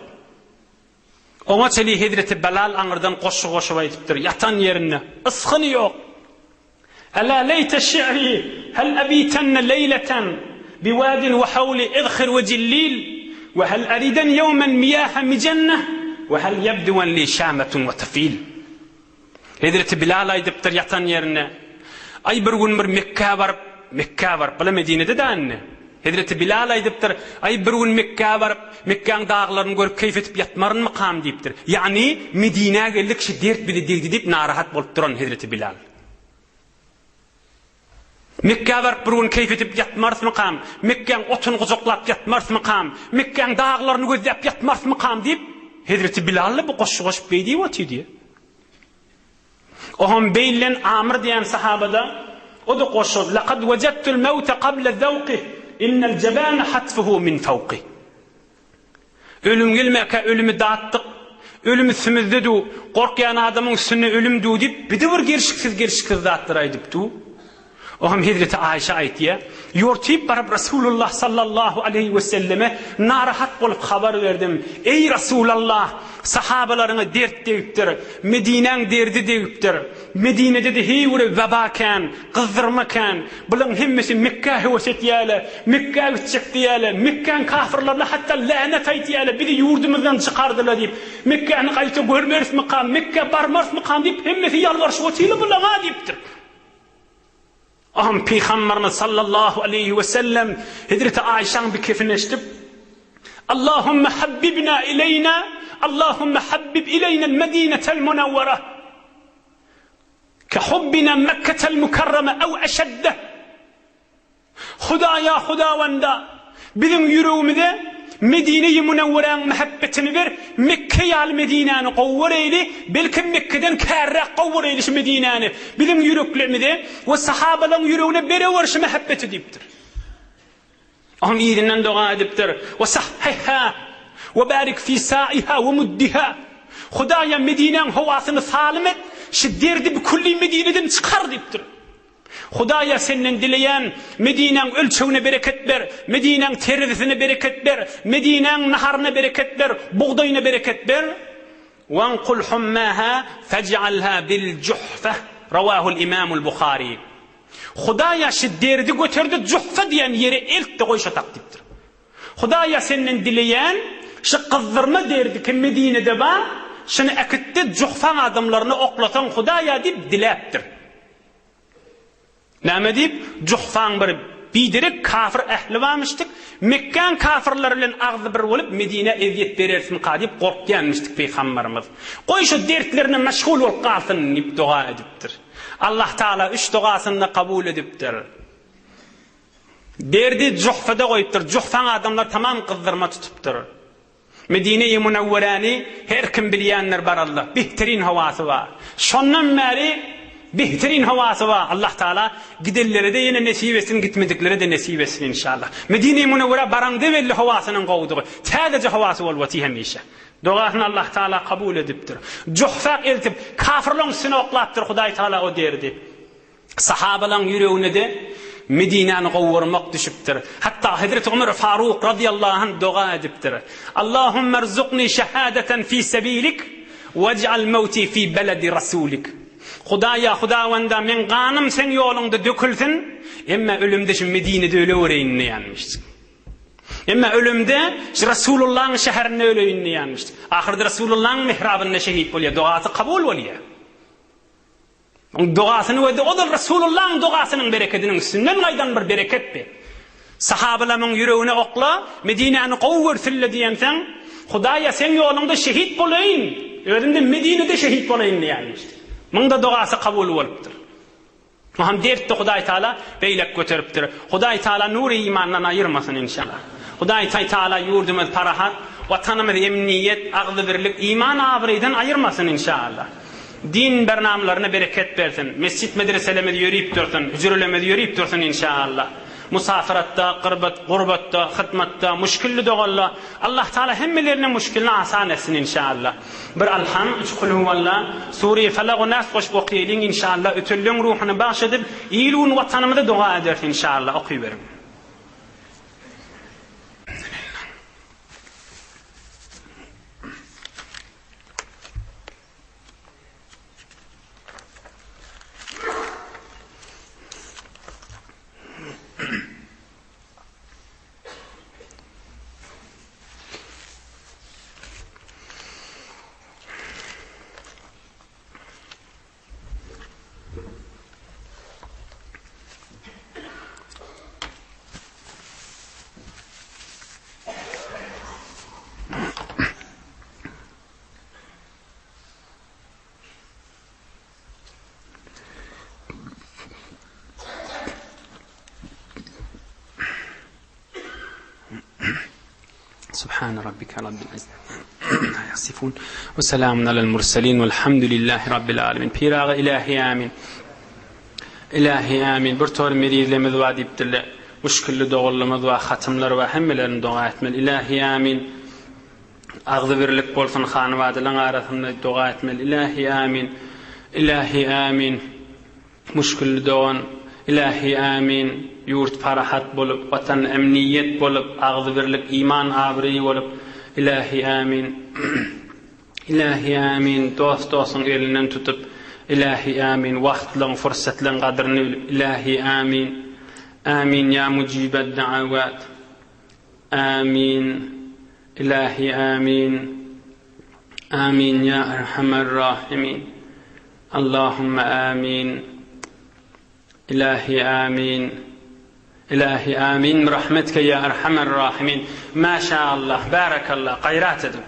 Oňa çenli Hezreti Belal aňyrdan goşgy goşup aýdypdyr, ýatan ýerinde, ysgyny ýok. Ela leýte şi'ri hel ebitenne leýleten biwadin we hawli izhir we jillil we hel eriden ýewmen miýaha mijenneh we hel ýebduwen li şametun we tafil. Hezreti Bilal aýdypdyr ýatan ýerinde, Aý bir gün bir Mekgä baryp, Mekgä baryp, bula Medinede-dä indi. Hezreti Bilal aýdypdyr, Aý bir gün Mekgä baryp, Mekgäň daglaryny görüp keýp edip ýatmarynmykam diýipdir. Ýagny Medinä geldik, şu dert bizi degdi diýip narahat bolup duran Hezreti Bilal. Mekgä baryp bir gün keýp edip ýatmarysmykam, Mekgäň otuny gujaklap ýatmarysmykam, Mekgäň daglaryny gözläp ýatmarysmykam diýip, Hezreti Bilal-da bu goşgy goşup beý diýip otyr diýýär. Oňam beýlen Amr diýen sahabada, o-da goşgy, Lekad wejedtul mewte kable zewkih, innel jebane hatfuhu min fewkih. Ölüm gelmäkä ölümi datdyk, ölüm üstümizde du, gorkýan adamyň üstünde ölüm du diýip, bir-de bir gelşiksiz-gelşiksiz zatlar aýdyp du. O hem hezreti Aýşa aýtýar, Ýortyp baryp Resulullah sallallahu aleýhi weselleme narahat bolup habar berdim, Eý Resulallah, sahabalaryňa dert degipdir, Medinäň derdi degipdir. Medinede-de heý bir weba kän, gyzdyrma kän. Bulaň hemmesi Mekgä höwes etýärler, Mekgä gitjek diýýärler, Mekgäň kafyrlaryna hatda länet aýtýarlar, bizi ýurdumyzdan çykardylar diýip, Mekgäni gaýta görmerismikam, Mekgä barmarysmykam diýip, hemmesi ýalbaryşyp otyrlar bulaň-a diýipdir. Aham Pygamberimiz sallallahu aleýhi we sellem Hezreti Aýşaň bikesini eşidip, Allahümme habbibna ileýna, Allahümme habbib ileýnel Medinetel Munawwara. Ke hubbina Mekketel Mukarrama ew eşedde. Hudaýa Hudawanda biziň ýüregimize Medine-i Münewweräň mähebbetini ber, Mekke ýaly Medinäni gowy göreýli, belkem Mekgeden kärräk gowy göreýli şu Medinäni, biziň ýüreklerimize we sahabalaryň ýüregine berewer şu mähebbeti diýipdir. Onuň yzyndan doga edipdir, We sahhihha, we barik fi sa'iha we muddiha. Hudaýa Medinäň howasyny salym et, şu derdi bükülli Medineden çykar diýipdir. Hudaýa senden dileýän, Medinäň ölçegine bereket ber, Medinäň terezisine bereket ber, Medinäň naharyna bereket ber, bugdaýyna bereket ber. Wanqul hummaha fej'alha bil juhfeh. Rawahul Imamul Buhari. Hudaýa şi derdi göterdi Juhfa diýen ýere eltde goý şo tak diýipdir. Hudaýa senden dileýän şi gyzdyrma derdi ki Medinede bar, şuny äkitde Juhfaň adamlaryna oklasaň Hudaýa diýip diläpdir. Näme diýip, Juhfaň bir biderek kafir ähli barmyşdyk. Mekgäň kafyrlary bilen agzy bir bolup Medinä ezýet bererismika diýip gorkýanmyşdyk pygambarymyz. Goý şo dertlerine meşgul bolup galsyn diýip doga edipdir. Allah Tagala üç dogasyny-da kabul edipdir. Derdi Juhfada goýupdyr. Juhfaň adamlary tamam gyzdyrma tutupdyr. Medine-i Münewweräni her kim bilýändir baralla. Behterin howasy bar. Şondan bäri behterin howasy bar. Allah Taala gidenlere-de ýene nesip etsin, gitmediklere-de nesip etsin inşallah. Medine-i Münewwerä baraňda belli howasynyň gowudygy. Täzeje howasy bolup otyr hemişe. Dogasyny Allah Taala kabul edipdir. Juhfak eltip, kafyrlaryň üstüne oklapdyr Hudaý Taala o derdi. Sahabalaň ýüregine-de Medinäni gowurmak düşüpdir. Hatda Hezreti Ömer Faruk razyýallahu anh doga edipdir. Allahumma rzuqni şehadeten fi sebilik wej'al mewti fi beledi rasulik. Hudaýa, Hudawanda, meň ganym seň ýoluňda dökülsin, emma ölümde şu Medinede ölewereýin diýenmiş. Emma ölümde şu Rasulullahyň şäherinde öleýin diýenmiş. Ahyrda Rasulullahyň mihrabynda şehit bolýar, dogasy kabul bolýar. Oň dogasyny we ozal Resulullahyň dogasynyň berekediniň üstünden gaýdan bir bereketdi. Sahabalamyň ýüregine okla, Medinäni gowy görsünle diýenseň, Hudaýa seň ýoluňda şehit bolaýyn, özümde Medinede şehit bolaýyn diýenmişdi. Muňda dogasy kabul bolupdyr. Oňam dertdi Hudaý Taala beýlek göteripdir. Hudaý Taala nury imandan aýyrmasyn inşallah. Hudaý Taala ýurdumyz parahat, watanymyz emniýet, agzybirlik, iman abraýdan aýyrmasyn inşallah. Din bernamalaryna bereket bersin. Mesjit medreselerimiz ýörip dursun, hüjrelerimiz ýörip dursun inşaallah. Musafiratda, gyrbat, gurbatda, hytmatda, muşkilli dogalla Allah Taala hemmeleriniň muşkilini asan etsin inşaallah. Bir Alham, üç Kulhuwalla, Sure-i Felak we Nas goşup okaýalyň inşaallah ötenleň ruhuny bagş edip, il-gün watanymyza doga ederis inşaallah okyberiň. Subhane rabbike rabbil izzeti amma yasifun we selamun alel murselin velhamdülillahi rabbil alemin. Pir aga ilahi amin. Ilahi amin. Bir tor merizlerimiz bar diýipdirler. Muşkilli doganlarymyz bar, hatymlar bar, hemmelerini doga etmeli. Ilahi amin. Agzybirlik bolsun hanybadalaň arasynda doga etmeli Ilahi amin Ilahi amin Muşkilli dogan Ilahi amin Ýurt parahat bolup watan emniýet bolup agzybirlik iman abraý bolup Ilahi amin Ilahi amin dost dostuň elinden tutup Ilahi amin wagtlaň fursatlaň gadryny bilip Ilahi amin Amin ýa mujibed da'awat Amin Ilahi amin Amin ya erhamer rahimin Allahümme amin Ilahi amin Ilahi amin Rahmetke ya erhamer rahimin Maşallah Barakallah Gaýrat ediň.